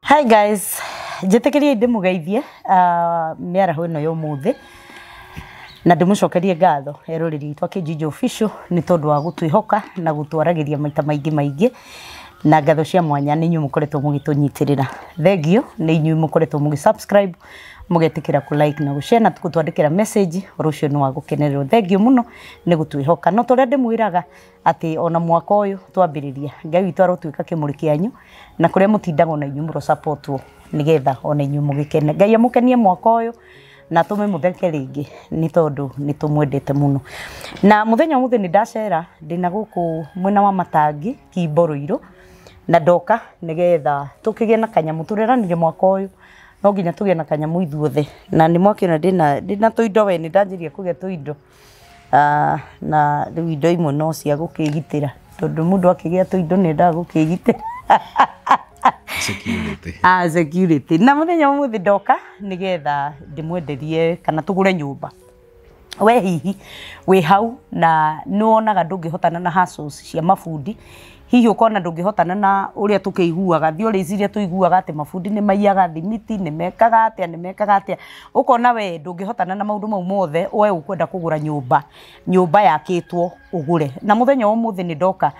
Hi guys, njĩtĩkĩriei ndĩmũgeithie mĩaraho ĩno ya ũmũthĩ na ndĩmũcokerie ngatho eroreri aitũ a Kijiji Official nĩ tondũ wa gũtwĩhoka na gũtwaragĩria maita maingĩ maingĩ, na ngatho cia mwanya nĩ inyuĩ mũkoretwo mũgĩtũnyitĩrĩra. Thengiũ nĩ inyuĩ mũkoretwo mũgĩ subscribe, mũgetĩkĩra kũ like na gũ share na gũtwandĩkĩra message, ũndũ ũcio nĩ wa gũkenererwo. Thengiũ mũno nĩ gũtwĩhoka. No torĩa ndĩmwĩraga atĩ ona mwaka ũyũ twambĩrĩria, Ngai witũ arotuĩka kĩmũrĩ kĩanyu na kũrĩa mũtindaga ona inyuĩ mũro supportwo nĩgetha ona inyuĩ mũgĩkene. Ngai amũkenie mwaka ũyũ na atũme mũtheke rĩngĩ nĩ tondũ nĩ tũmwendete mũno. Na mũthenya ũmũthĩ nĩ ndacera ndĩna gũkũ mwena wa Matangi Kimbo Ruiru, na ndoka nĩgetha tũkĩgĩe na kanyamũ. Tũreranire mwaka ũyũ no nginya tũgĩe na kanyamũ ithuothe, na nĩ mwakĩona ndĩna tũindo, we nĩ ndanjirie kũgĩa tũindo, na rĩu indo imwe no cia gũkĩgitĩra tondũ mũndũ akĩgĩa tũindo nĩ endaga gũkĩgitĩra. Security. Ah, security. Na mũthenya ũmũthĩ ndoka nĩgetha ndĩmwenderie kana tũgũre nyũmba. We hihi wĩ hau na nĩ wonaga ndũngĩhotana na hustles cia mabundi, hihi ũkona ndũngĩhotana na ũrĩa tũkĩiguaga theories iria tũiguaga atĩ mabundi nĩ maiyaga thimiti, nĩ mekaga atĩa, nĩ mekaga atĩa, ũkona we ndũngĩhotana na maũndũ mau mothe, we ũkwenda kũgũra nyũmba, nyũmba yakĩtwo ũgũre. Na mũthenya wa ũmũthĩ nĩ ndoka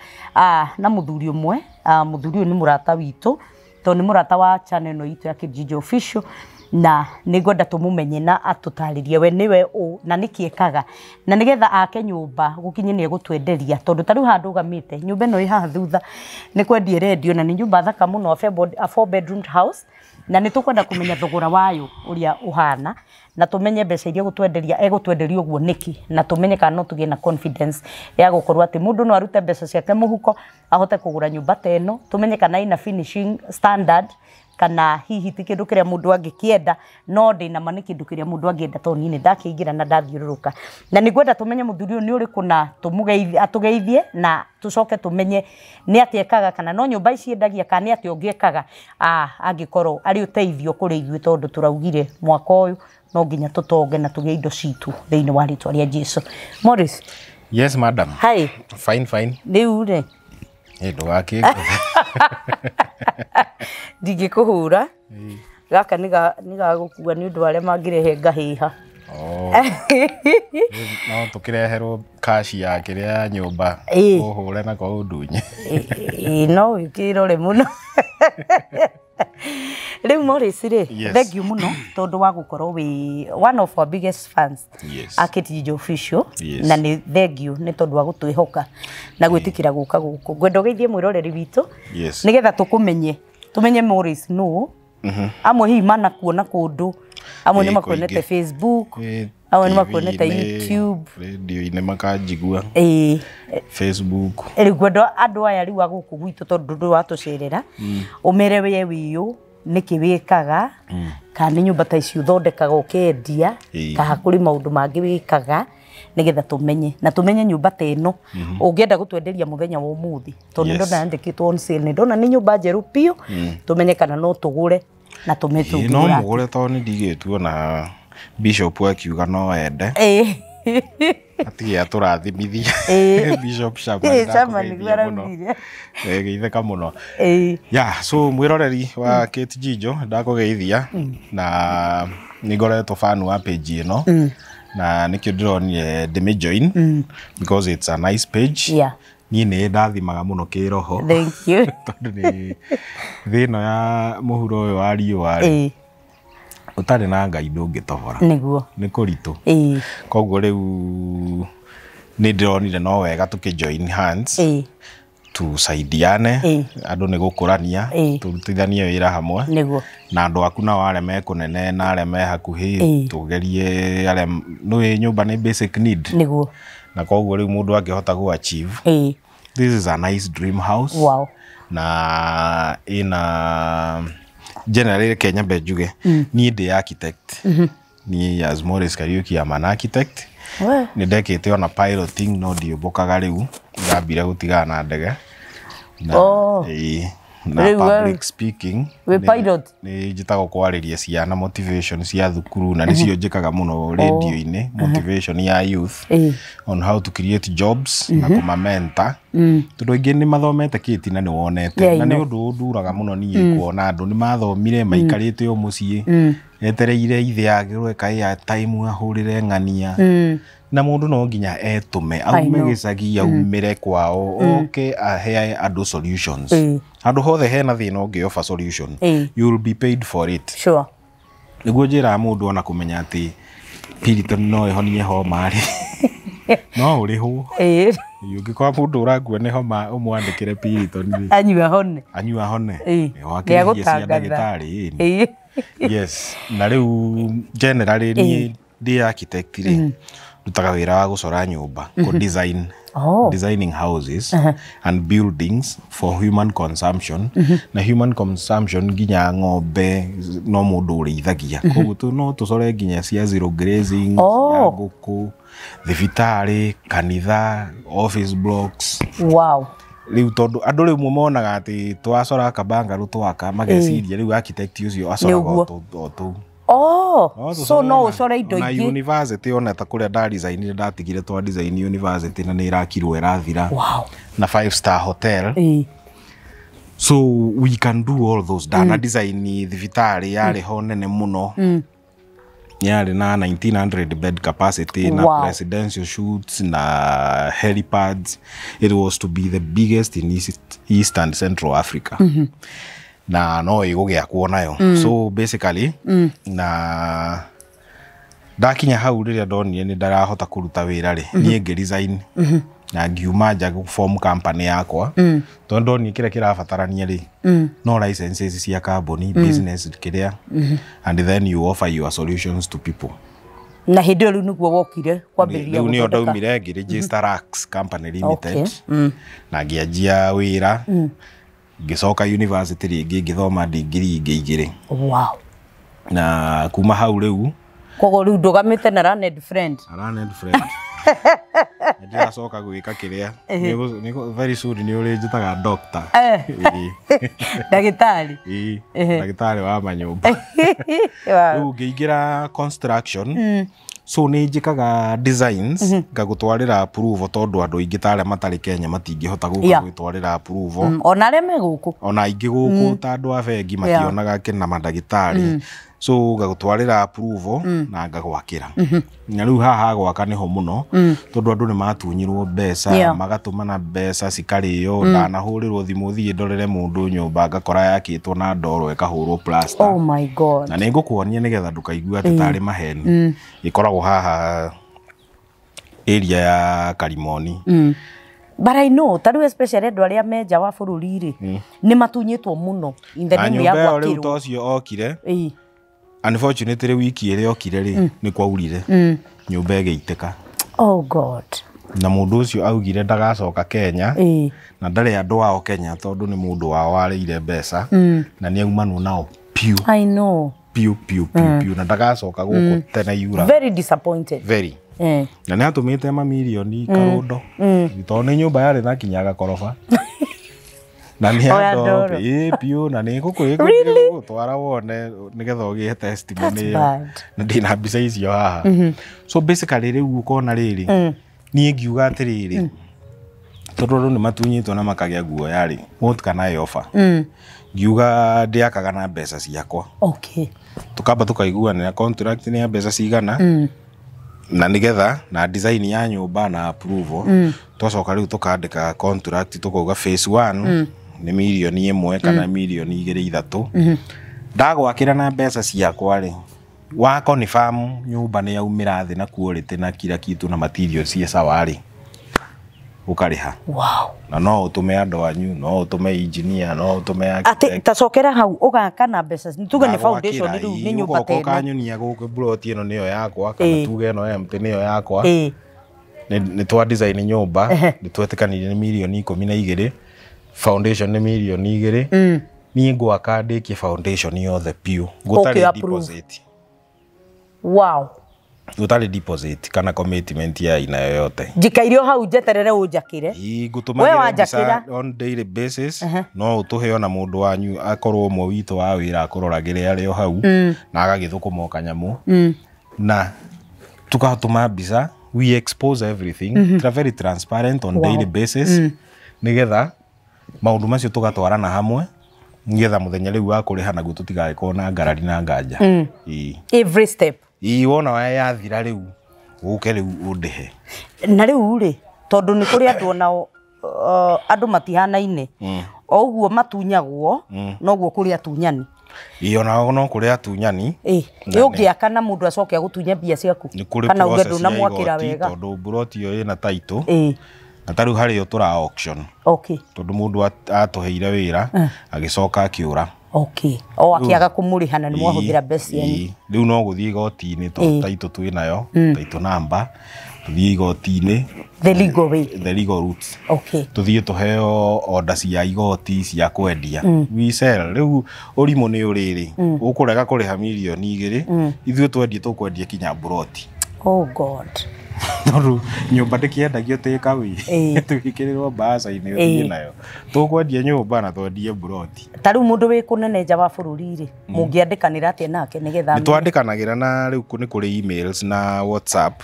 na mũthuri ũmwe, mũthuri ũyũ nĩ mũrata witũ tondũ nĩ mũrata wa channel ĩno itũ ya Kijiji Official, na nĩ ngwenda tũmũmenye na atũtarĩrie we nĩwe ũ na nĩkĩ ekaga na nĩgetha ake nyũmba gũkinye nĩ egũtwenderia, tondũ ta rĩu haha ndũgamĩte nyũmba ĩno ĩ haha thutha nĩ kwendia ĩrendio na nĩ nyũmba thaka mũno, a four bedroom house, na nĩ tũkwenda kũmenya thogora wayo ũrĩa ũhana na tũmenye mbeca iria egũtwenderia, egũtwenderia ũguo nĩkĩ, na tũmenye kana no tũgĩe na confidence ya gũkorwo atĩ mũndũ no arute mbeca ciake mũhuko ahote kũgũra nyũmba ta ĩno, tũmenye kana ĩna finishing standard kana hihi ti kĩndũ kĩrĩa mũndũ angĩkĩenda, no ndĩna ma nĩ kĩndũ kĩrĩa mũndũ angĩenda tondũ niĩ nĩ ndakĩingĩra na ndathiũrũrũka. Na nĩ ngwenda tũmenye mũthuri ũyũ nĩ ũrĩkũ na tũmũgeithie, atũgeithie na tũcoke tũmenye nĩ atĩa ekaga, kana no nyũmba ici endagia kana nĩ atĩa ũngĩ ekaga angĩkorwo arĩ ũteithio kũrĩ ithuĩ, tondũ tũraugire mwaka ũyũ no nginya tũtonge na tũgĩe indo citũ thĩinĩ wa rĩtwa rĩa Jesu. Morris. Yes, madam. Hi. Fine, fine. Rĩu rĩ, Ĩ ndũgakĩngũthe. Ndingĩkũhũra, gaka nĩ gagũkua nĩ ũndũ wa arĩa mangĩrehe ngahĩha. Oh. No tũkĩreherwo kaci ya kĩrĩa ya nyũmba ũhũre nako ũndunye. Ĩ, no wĩkĩrore mũno. Rĩu Morris rĩ, Yes. thank you mũno tondũ wa gũkorwo wĩ one of our biggest fans Yes. a Kijiji Official. Yes. Na nĩ thank you nĩ tondũ wa gũtwĩhoka na gwĩtĩkĩra gũka gũkũ. Ngwenda ũgeithie mwĩroreri witũ Yes. nĩgetha tũkũmenye, tũmenye Morris nũ. Amwe hihi manakuona kũndũ, amwe nĩ Ĩ, makuonete kũingĩ. Facebook, Ĩ, amwe nĩ makuonete TV-inĩ, YouTube, radio-inĩ makanjigua, ĩ Facebook. Rĩu ngwenda andũ aya rĩu a gũkũ gwitũ, tondũ ndũ watũcerera, ũmere we wĩyũ, nĩkĩ wĩkaga, kana nĩ nyũmba ta ici ũthondekaga ũkendia, kana kũrĩ maũndũ mangĩ wĩkaga, nĩgetha tũmenye na tũmenye nyũmba ta ĩno ũngĩenda gũtwenderia mũthenya wa ũmũthĩ, tondũ nĩ ndona yandĩkĩtwo on sale, nĩ ndona nĩ nyũmba njerũ biũ, tũmenye kana no tũgũre na tũme Ĩ, no tũngĩgũra. mũgũre tondũ nĩ ndigĩtuo na Bishop akiuga no ende. Atige atũrathimithia. Bishop Shaman, Ĩ, Shaman nĩguo ndakũgeithia mũno. araugire. Ĩ, geithĩka mũno. Ĩ. Yeah, so mwĩroreri wa Kate Jijo, ndakũgeithia na nĩ ngoretwo fan wa page ĩno na nĩkĩo ndĩronire ndĩmĩ join because it's a nice page. Niĩ nĩ ndathimaga mũno kĩroho Thank you. tondũ nĩ thĩ ĩno ya mũhuro ũyũ wa riũa rĩ, ũtarĩ na Ngai ndũngĩtobora. Nĩguo. Nĩ kũritũ. Koguo rĩu nĩ ndĩronire no wega tũkĩ join hands, tusaidiane, andũ nĩ gũkũrania, tũrutithanie wĩra hamwe na andũ aku nao arĩa me kũnene na arĩa me hakuhĩ, tũgerie arĩa nĩũĩ nyũmba nĩ basic need, na koguo rĩu mũndũ angĩhota gũ achieve, this is a nice dream house. Na ĩna generally, reke nyambe njuge niĩ ndĩ architect. Niĩ as Morris Kariuki am an architect. We. Nĩ ndekĩte ona piloting no ndiũmbũkaga, rĩu ndambire gũtigana na ndege na, Oh. ĩĩ, Na public speaking. We pilot. Nĩ njĩtagwo kwarĩria ciana motivation cia thukuru na nĩcio njĩkaga mũno radio-inĩ, motivation ya youth on how to create jobs na kũmamenta. Tondũ aingĩ nĩ mathomete kĩti na nĩ wonete. Na nĩ ũndũ ũnduraga mũno niĩ kuona andũ nĩ mathomire maikarĩte o mũciĩ etereire ithe agĩrwe kaĩ ya time ahũrĩre ng'ania. Na mũndũ no nginya etũme aume gĩcagi aumĩre kwao oke aheae andũ solutions. Handũ hothe hena thĩna ũngĩ offer solution, you will be paid for it. Sure. Nĩguo njĩraga mũndũ ona kũmenya atĩ Piriton no ĩhonie homa rĩ, no ũrĩhwo. Ũngĩkorwo mũndũ ũrakua nĩ homa ũmwandĩkĩre Piriton rĩ, anyue ahone. Anyue ahone. Wakĩrĩria cia ndagĩtarĩ. Yes. Na rĩu generally niĩ ndĩ architect rĩ, ndutaga wĩra wa gũcora nyũmba, kũ design, designing houses and buildings for human consumption. Na human consumption nginya ng'ombe no mũndũ ũrĩithagia. Koguo no tũcore nginya cia zero grazing, cia ngũkũ, thibitarĩ, kanitha, office blocks. Wow. Rĩu tondũ andũ rĩu monaga atĩ twacora kabangarũ twaka mageciria rĩu architect ũcio acoraga o tũu. Oh, so no ũcore indo ingĩ. Na university ona ta kũrĩa nda designire ndatigire twa design university na nĩ ĩrakirwo ĩrathira. Wow. Na 5-star hotel. So we can do all those. Ndana design thibitarĩ yarĩ ho nene mũno. Yarĩ na 1900 bed capacity na presidential suites na helipads. It was to be the biggest in East and Central Africa. Na no ĩgũgĩakwo nayo. So basically na ndakinya hau rĩrĩa ndonire nĩ ndarahota kũruta wĩra rĩ, niĩ ngĩ resign na ngiuma nja form company yakwa. Tondũ ndonire kĩrĩa kĩrabatarania rĩ, no licenses cia kambuni, business kĩrĩa, and then you offer your solutions to people. Na hĩndĩ ĩyo rĩu nĩguo wokire kwambĩrĩria gũthondeka. Rĩu nĩyo ndaumire ngĩ-register Rax Company Limited na ngĩanjia wĩra. Ngĩcoka university rĩngĩ ngĩthoma degree ingĩ igĩrĩ. Wow. Na kuma hau rĩu koguo rĩu ndũgamĩte na learned friend. Learned friend. Ndĩracoka gwĩka kĩrĩa very soon nĩ ũrĩnjĩtaga doctor. Ndagĩtarĩ. Ndagĩtarĩ wa manyũmba. Rĩu ngĩingĩra construction. So nĩ njĩkaga designs ngagũtwarĩra approval tondũ andũ aingĩ ta arĩa matarĩ Kenya matingĩhota gũka gwĩtwarĩra approval. Ona arĩa me gũkũ. Ona aingĩ gũkũ ta andũ a bengi mationaga kĩna mandagĩtarĩ. So ngagũtwarĩra approval na ngagwakĩra. Na rĩu haha gwaka nĩho mũno tondũ andũ nĩ matunyirwo mbeca, magatũmana mbeca cikarĩo. Ndanahũrĩrwo thimũ thiĩ ndorere mũndũ nyũmba ngakora yakĩtwo na ndoro ĩkahũrwo plaster. Oh my God. Na nĩ ngũkuonia nĩgetha ndũkaigue atĩ tarĩ maheni. Ĩkoragwo haha area ya Karimoni. But I know, ta rĩu especially andũ arĩa me nja wa bũrũri rĩ, nĩ matunyĩtwo mũno in the name ya gwakĩrwo. Rĩu ta ũcio okire, unfortunately wiki ĩrĩa okire rĩ, nĩ kwaurire. Nyũmba ĩgĩitĩka. Oh God. Na mũndũ ũcio augire ndagacoka Kenya. Na ndarĩ andũ ao Kenya tondũ nĩ mũndũ wao warĩire mbeca. Na nĩ aumanwo nao piũ. I know. Piũ piũ piũ piũ na ndagacoka gũkũ tene yura. Very disappointed. Very. Na nĩ atũmĩte mamirioni karũndo. Tondũ nĩ nyũmba yarĩ na kinya gakoroba. Na nĩ andũ piũ na nĩ gũkũ wone nĩgetha ũgĩe testimony ĩyo. Na ndĩna mbica icio haha. So basically rĩu ũkona rĩrĩ, niĩ ngiuga atĩrĩrĩ, tondũ andũ nĩ matunyĩtwo na makagĩa guoya rĩ, what can I offer? Ngiuga ndĩakaga na mbeca ciakwa. Okay. Tukamba tukaiguanĩra contract nĩ ya mbeca cigana, na nĩgetha na design ya nyũmba na approval. Twacoka rĩu tũkandĩka contract tũkauga phase 1 nĩ mirioni 1 kana mirioni 2 3. Ndagwakĩra na mbeca ciakwa rĩ, wa confirm nyũmba nĩ yaumĩra thĩ na quality na kila kitu na materials ciĩ sawa rĩ, ũkarĩha. Wow. Na no ũtũme andũ anyu, no ũtũme engineer, no ũtũme architect. Atĩ tacokera hau ũgaka na mbeca, tuge nĩ foundation rĩu nĩ nyũmba ta ĩno. Ũkanyonia gũkũ plot ĩno nĩyo yakwa kana tuge ĩno empty nĩyo yakwa. Nĩ twa design nyũmba, nĩ twetĩkanire nĩ mirioni 12, foundation nĩ mirioni 2. Niĩ ngwaka ndĩkie foundation yothe piũ, gũtarĩ deposit. Wow. Gũtarĩ deposit kana commitment ya aina yoyote. Njikaire o hau njeterere ũnjakĩre. Ngũtũmagĩra mbica on daily basis. No ũtũhe ona mũndũ wanyu akorwo ũmwe witũ wa wĩra akũroragĩre arĩ o hau na agagĩthũkũma o kanyamũ. Na tukatũma mbica, we expose everything. It's very transparent on daily basis. Nĩgetha maũndũ macio tũgatwarana hamwe nĩgetha mũthenya rĩu wa kũrĩha naguo tũtigagĩkorwo na ngarari na nganja. Every step. Ĩĩ wona yathira rĩu ũke rĩu ũndĩhe. Na rĩu rĩ tondũ nĩ kũrĩ andũ onao andũ matihanaine o ũguo matunyagwo noguo kũrĩ atunyani. Ĩĩ onao no kũrĩ atunyani. Ĩĩ ũngĩaka na mũndũ acoke agũtunye mbia ciaku kana uge ndũnamwakĩra wega tondũ mburoti ĩyo ĩna title. Na ta rĩu harĩ yo tũra auction. Okay. Tondũ mũndũ atũheire wĩra agĩcoka akĩũra. Okay. O akĩaga kũmũrĩha na nĩ mwahũthĩra mbeca cianyu. Rĩu no gũthiĩ igoti-inĩ tondũ title twĩ nayo, title number, tũthiĩ igoti-inĩ. The legal way. The legal routes. Okay. Tũthiĩ tũheo order cia igoti cia kwendia. We sell. Rĩu ũrimũ nĩ ũrĩrĩ. Ũkũrega kũrĩha 2 mirioni, ithuĩ twendie tũkwendia kinya mburoti. Oh God. Tondũ nyũmba ndĩkĩendagio take away. Tũgĩkĩrĩrwo mbaca-inĩ ũthiĩ nayo. Tũkwendia nyũmba na twendie mburoti. Ta rĩu mũndũ wĩ kũnene nja wa bũrũri rĩ, mũngĩandĩkanĩra atĩa nake nĩgetha Nĩ twandĩkanagĩra na rĩu nĩ kũrĩ emails na WhatsApp.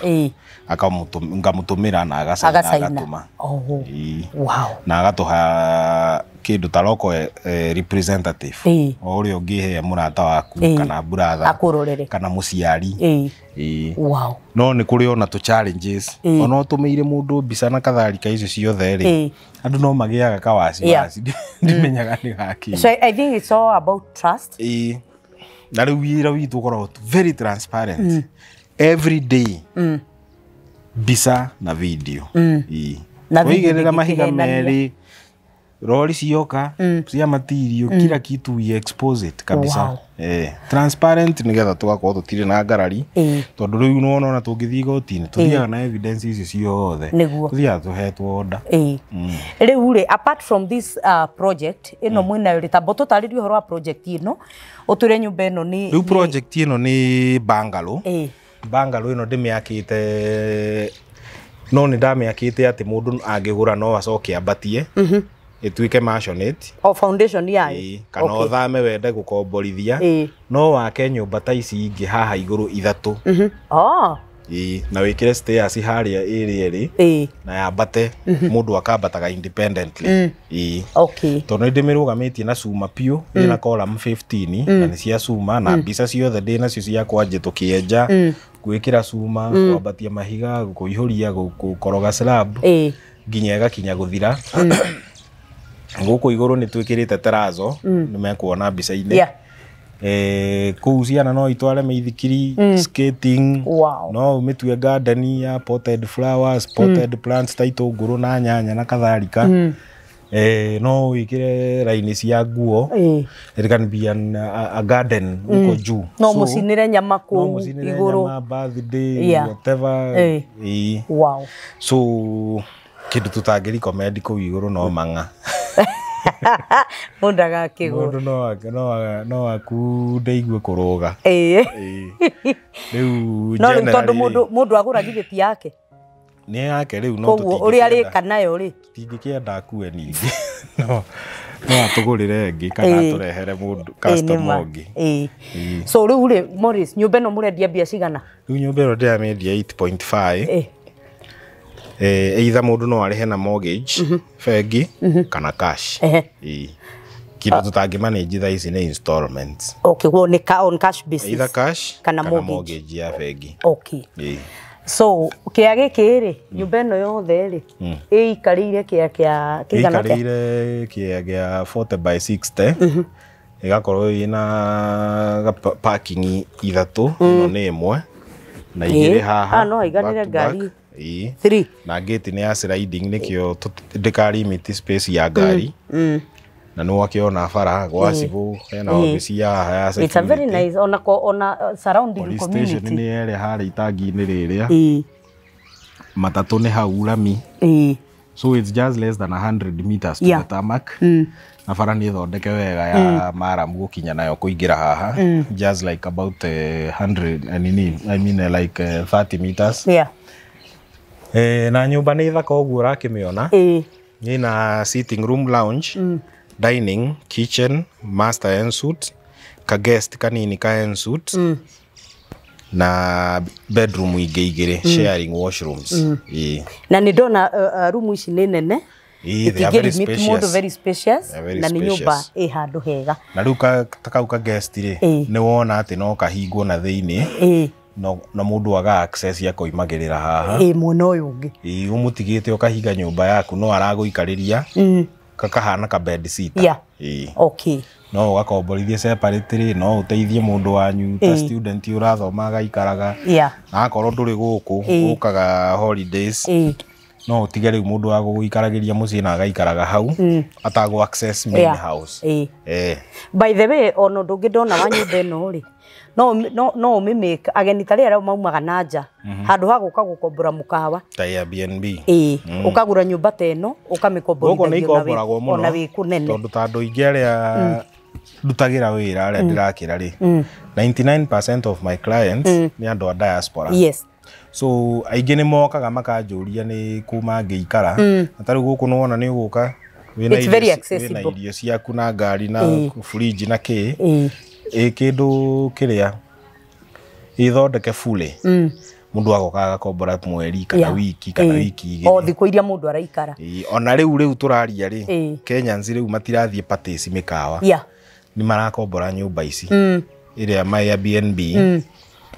Ngamũtũmĩra na agacaina agatũma. Wow. Na agatũha kĩndũ ta local representative. O ũrĩa ũngĩhe mũrata waku kana brother akũrorere kana mũciari. Wow. No nĩ kũrĩ ona tũ challenges. Ona ũtũmĩire mũndũ mbica na katharika icio ciothe rĩ, andũ no magĩaga kawasiwasi. Ndimenyaga nĩ gakĩ. So I think it's all about trust. Na rĩu wĩra witũ ũkoragwo very transparent. Every day. Mbica na video. Waigĩrĩra mahiga merĩ, rori cioka cia material, kila kitu we expose it kabisa. Transparent nĩgetha tũgakorwo tũtirĩ na ngarari. Tondũ rĩu nĩwona ona tũngĩthiĩ igoti-inĩ tũthiaga na evidence icio ciothe. Tũthiaga tũhetwo order. Rĩu rĩ apart from this project ĩno mwĩnayo rĩ, tamba tũtarĩrie ũhoro wa project ĩno ũtwĩre nyũmba ĩno nĩ rĩu project ĩno nĩ bungalow. Bungalow ĩno ndĩmĩakĩte no nĩ ndamĩakĩte atĩ mũndũ angĩgũra no acoke ambatie ĩtuĩke maisonette. O foundation yayo. Kana ũthame wende gũkomborithia no wake nyũmba ta ici ingĩ haha igũrũ ithatũ. Na wĩkĩre stairs harĩa ĩrĩ ĩrĩ na yambate mũndũ akambataga independently. Okay. Tondũ nĩ ndĩmĩrũgamĩtie na cuma piũ ĩna column 15 na nĩ cia cuma na mbica ciothe ndĩ nacio cia kwanjia tũkĩenja gwĩkĩra cuma kwambatia mahiga kũihũria gũkoroga slab nginya ĩgakinya gũthira. Gũkũ igũrũ nĩ twĩkĩrĩte terrazzo nĩ mekuona mbica-inĩ. Kũu ciana no itware mĩithikiri, skating. No ũmĩtue garden ya potted flowers, potted plants ta itũngũrũ na nyanya na katharika. No wĩkĩre raini cia nguo. It can be a garden huko juu. No mũcinĩre nyama kũu igũrũ. Nyama, birthday, whatever. Wow. So kĩndũ tũtangĩ recommend kũu igũrũ no mang'a. Mũndũ agakĩgũra. Mũndũ no akunde igue kũrũga. Rĩu no rĩu tondũ mũndũ agũra githĩ ti yake. Nĩ yake rĩu no tũtingĩkĩenda. Koguo ũrĩa arĩka nayo rĩ. Tũtingĩkĩenda akue ningĩ. No atũgũrĩre ĩngĩ kana atũrehere mũndũ customer ũngĩ. So rĩu rĩ Morris, nyũmba ĩno mũrendia mbia cigana? Rĩu nyũmba ĩno ndĩramĩendia 8.5. Either mũndũ no arĩhe na mortgage, bengi kana cash. Kĩndũ tũtangĩ manage thaa ici nĩ installments. Okay, well, nĩ on cash basis. Either cash kana mortgage ya bengi. Okay. So kĩa gĩkĩ rĩ, nyũmba ĩno yothe rĩ, ĩikarĩire kĩa kĩa kĩigana atĩa? Ĩikarĩire kĩa gĩa 40 by 60. Ĩgakorwo ĩna parking ithatũ, ĩno nĩ ĩmwe na igĩrĩ haha. No haiganĩre ngari 3. Na gate nĩ ya sliding nĩkĩo ndĩka limit space ya ngari. Na nĩ wakĩona bara gwa cibũ hena obici ya haha ya security. It's a very nice ona ona surrounding police community. Station nĩ ĩrĩa harĩa itangi-inĩ rĩrĩa. Matatũ nĩ hau rami. So it's just less than 100 meters to the tarmac. Na bara nĩ thondeke wega ya maramu gũkinya nayo kũingĩra haha. Just like about 100 nini, I mean like 30 meters. Yeah. Na nyũmba nĩ thaka ũguo ũrakĩmĩona. Ina sitting room, lounge, dining, kitchen, master en suite, ka guest kanini ka en suite, na bedroom ingĩ igĩrĩ, sharing washrooms. Na nĩ ndona room ici nĩ nene. They are very spacious. Very spacious. Na nĩ nyũmba ĩ handũ hega. Na rĩu ta kau ka guest rĩ, nĩ wona atĩ no kahingwo na thĩinĩ. No na mũndũ aga access ya koimagĩrĩra haha. Mwena ũyũ ũngĩ. Ũmũtigĩte ũkahinga nyũmba yaku no aragũikarĩria. Kakahana ka bed sitter. Yeah. Okay. No ũgakomborithie separately, no ũteithie mũndũ wanyu ta student ũrathoma agaikaraga. Yeah. Na akorwo ndũrĩ gũkũ ũkaga holidays. No ũtige rĩu mũndũ wa gũgũikaragĩria mũciĩ na agaikaraga hau atagũ access main house. By the way, ona ũndũ ũngĩ ndona wa nyũmba ĩno rĩ, no ũmĩmĩke ageni ta rĩrĩa maumaga na nja handũ ha gũka gũkombora mũkawa ta Airbnb. Ũkagũra nyũmba ta ĩno ũkamĩkomborithia ona wĩ kũnene, tondũ ta andũ aingĩ arĩa ndutagĩra wĩra arĩa ndĩrakĩra rĩ, 99% of my clients nĩ andũ a diaspora. Yes. So aingĩ nĩ mokaga makanjũria nĩ kũ mangĩikara. Na ta rĩu gũkũ nĩwona nĩ ũgũka wĩna irio ciaku na ngari na fridge na kĩ. Kĩndũ kĩrĩa ithondeke fully. Mũndũ agoka agakombora mweri kana wiki kana wiki igĩrĩ, o thikũ iria mũndũ araikara. Ona rĩu tũraria rĩ, Kenyans rĩu matirathiĩ parties mĩkawa. Nĩ marakombora nyũmba ici ĩrĩa ma Airbnb,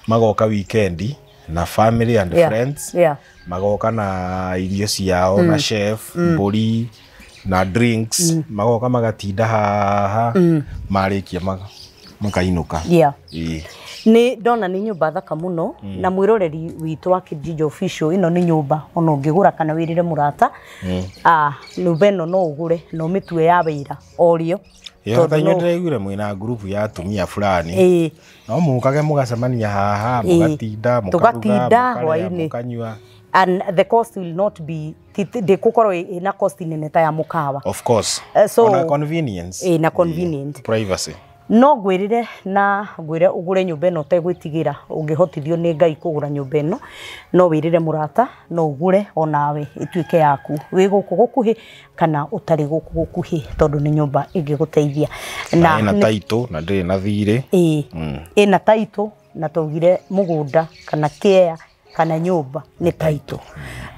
magoka weekend na family and friends. Magoka na irio ciao na chef, mbũri na drinks, magoka magatinda haha marĩkia makainũka. Nĩ ndona nĩ nyũmba thaka mũno. Na mwĩroreri witũ wa Kijiji Official, ĩno nĩ nyũmba ona ũngĩgũra kana wĩrĩre mũrata, nyũmba ĩno no ũgũre na ũmĩtue ya wĩra o rĩo. Ta inyuĩ ndĩraiguire mwĩna ngurubu ya atumia fulani. No mũkage mũgacemania haha, mũgatinda, mũkaruga, mũkarĩa, mũkanyua. And the cost will not be ndĩgũkorwo ĩna cost nene ta ya mũkawa. Of course. So ona convenience. Na convenient. Privacy. No ngwĩrĩre na ngwĩre ũgũre nyũmba ĩno ũtegwĩtigĩra, ũngĩhotithio nĩ Ngai kũgũra nyũmba ĩno, no wĩrĩre mũrata, no ũgũre onawe ĩtuĩke yaku, wĩ gũkũ gũkuhĩ kana ũtarĩ gũkũ gũkuhĩ, tondũ nĩ nyũmba ĩngĩgũteithia. Na ĩna taitũ na ndĩrĩ na thirĩ. Ĩna taitũ na twaugire mũgũnda kana kĩea kana nyũmba nĩ taitũ.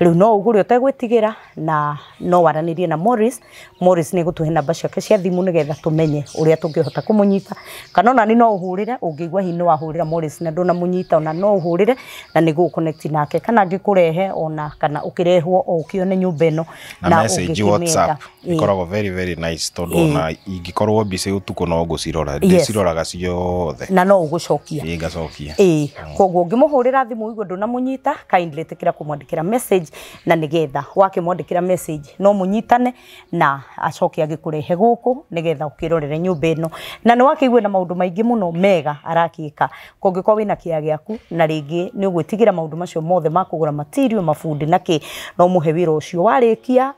Rĩu no ũgũre ũtegwĩtigĩra na no waranĩrie na Morris. Morris nĩ gũtũhe namba ciake cia thimũ nĩgetha tũmenye ũrĩa tũngĩhota kũmũnyita, kana ona nĩ no ũhũrĩre ũngĩigua hihi nĩ wahũrĩra Morris na ndũnamũnyita, ona no ũhũrĩre na nĩ gũconnect nake, kana angĩkũrehe ona kana ũkĩrehwo o ũkĩone nyũmba ĩno na message WhatsApp ikoragwo very very nice, tondũ ona ingĩkorwo busy ũtukũ no ngũcirora, ndĩciroraga ciothe na no ũgũcokia. Ngacokia. Koguo ũngĩmũhũrĩra thimũ ũigue ndũnamũnyita, kindly ĩtĩkĩra kũmwandĩkĩra message, na nĩgetha wakĩmwandĩkĩra message no mũnyitane na acoke agĩkũrehe gũkũ nĩgetha ũkĩrorere nyũmba ĩno. Na nĩ wakĩigue na maũndũ maingĩ mũno mega arakĩka. Kũngĩkorwo wĩna kĩea gĩaku na rĩngĩ nĩ ũgwĩtigĩra maũndũ macio mothe ma kũgũra material, mabundi na kĩ, no mũhe wĩra ũcio warĩkia,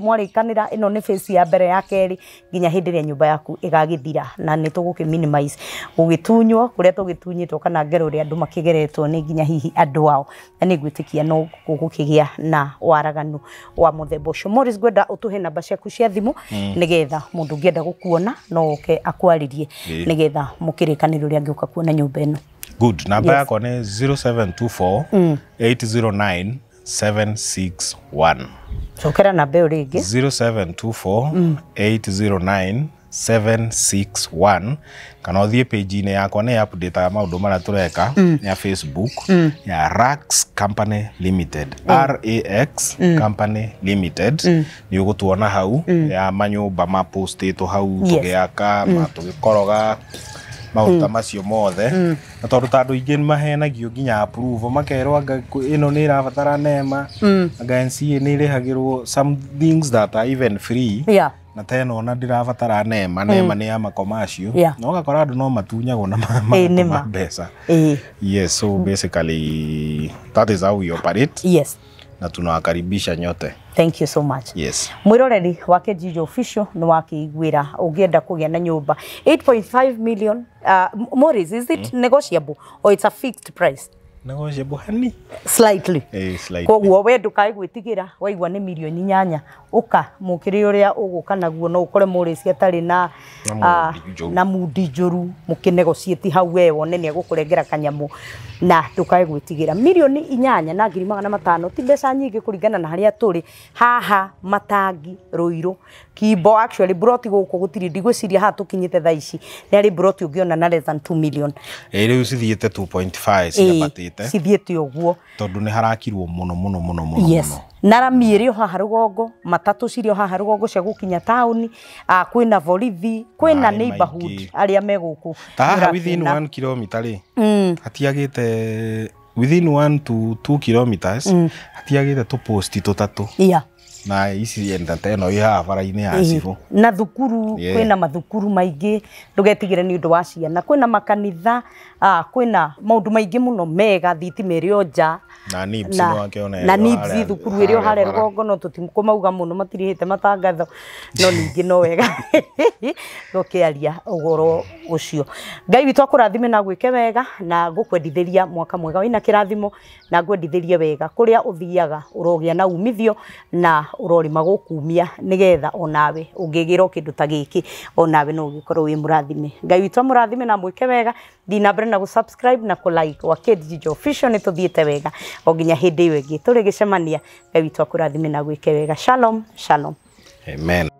mwarĩkanĩra ĩno nĩ phase ya mbere ya kerĩ nginya hĩndĩ ĩrĩa nyũmba yaku ĩgagĩthira, na nĩ tũgũkĩ minimize gũgĩtunywo kũrĩa tũgĩtunyĩtwo kana ngero ũrĩa andũ makĩgeretwo nĩ nginya hihi andũ ao, na nĩ ngwĩtĩkia no gũgũkĩgĩa na waraganu wa mũthemba ũcio. Morris, ngwenda ũtũhe namba ciaku cia thimũ nĩgetha mũndũ ũngĩenda gũkuona no oke akwarĩrie nĩgetha mũkĩrĩkanĩre ũrĩa angĩũka kuona nyũmba ĩno. Good. Namba yakwa nĩ 0724 809 761. Cokera namba ĩyo rĩngĩ. 0724 809 761, kana ũthiĩ page-inĩ yakwa nĩ update maũndũ marĩa tũreka ya Facebook ya Rax Company Limited, RAX Company Limited. Nĩ ũgũtuona hau ya manyũmba mapostĩtwo hau tũgĩaka, tũgĩkoroga maũndũ ta macio mothe. Na tondũ ta andũ aingĩ nĩ mahenagio nginya approval, makerwo anga ĩno nĩ ĩrabatara NEMA, anga NCA nĩ ĩrĩhagĩrwo, some things that are even free. Na tena ona ndirabatara NEMA, NEMA nĩ ya makomacio. Na ũgakora andũ no matunyagwo na magatũma mbeca. Yes, so basically that is how we operate. Yes. Na tunawakaribisha nyote. Thank you so much. Yes. Mwiroreri wa Kijiji Official nĩ wakĩiguĩra ũngĩenda kũgĩa na nyũmba 8.5 million. Morris, is it negotiable or it's a fixed price? Negotiable hani? Slightly. Slightly. Koguo we ndukae gwĩtigĩra waigua nĩ milioni 8 ũka mũkĩrĩ ũrĩa ũgũka naguo no ũkore Morris atarĩ na na mudi njũru mũkĩnegotiate hau we wone nĩ egũkũrengera kanyamũ na ndukae gwĩtigĩra milioni 8 na ngiri 500 ti mbeca nyingĩ kũringana na harĩa tũrĩ haha Matangi Ruiru Kimbo. Actually broti gũkũ gũtirĩ ndigwĩciria haha tũkinyĩte thaa ici nĩ harĩ broti ũngĩona na less than 2 million. Rĩu cithiĩte 2.5 ciambatĩte cithiĩte ũguo tondũ nĩ harakirwo mũno mũno mũno mũno. Yes. Na rami ĩrĩ o haha rũgongo, matatũ cirĩ o haha rũgongo cia gũkinya taũni, kwĩna borithi, kwĩna neighborhood arĩa me gũkũ. Ta haha within 1 kilometer rĩ, hatiagĩte within 1 to 2 kilometers hatiagĩte tũposti tũtatũ. Yeah. Na ici enda ĩno ĩ haha bara-inĩ ya cibũ. Na thukuru, kwĩna mathukuru maingĩ ndũgetigĩre nĩ ũndũ wa ciana, kwĩna makanitha, kwĩna maũndũ maingĩ mũno mega, thitima ĩrĩ o nja. Na NIBS no akĩona na NIBS thukuru ĩrĩ o harĩa rũgongo no tũtikũmauga mũno matirĩhĩte matangatho no ningĩ no wega tũkĩaria ũhoro ũcio. Ngai witũ akũrathime na gwĩke wega na ngũkwendithĩria mwaka mwega wĩna kĩrathimo na ngwendithĩrie wega kũrĩa ũthiaga ũrogĩa na umithio na ũrorĩma gũkumia nĩgetha onawe ũngĩgĩra kĩndũ ta gĩkĩ onawe no ũgĩkorwo wĩ mũrathime. Ngai witũ amũrathime na mwĩke wega. Thiĩ na mbere na gũ-subscribe na kũ-like wa Kijiji Official nĩ tũthiĩte wega o nginya hĩndĩ ĩyo ĩngĩ tũrĩgĩcemania. Ngai witũ akũrathime na gwĩke wega. Shalom, shalom. Amen.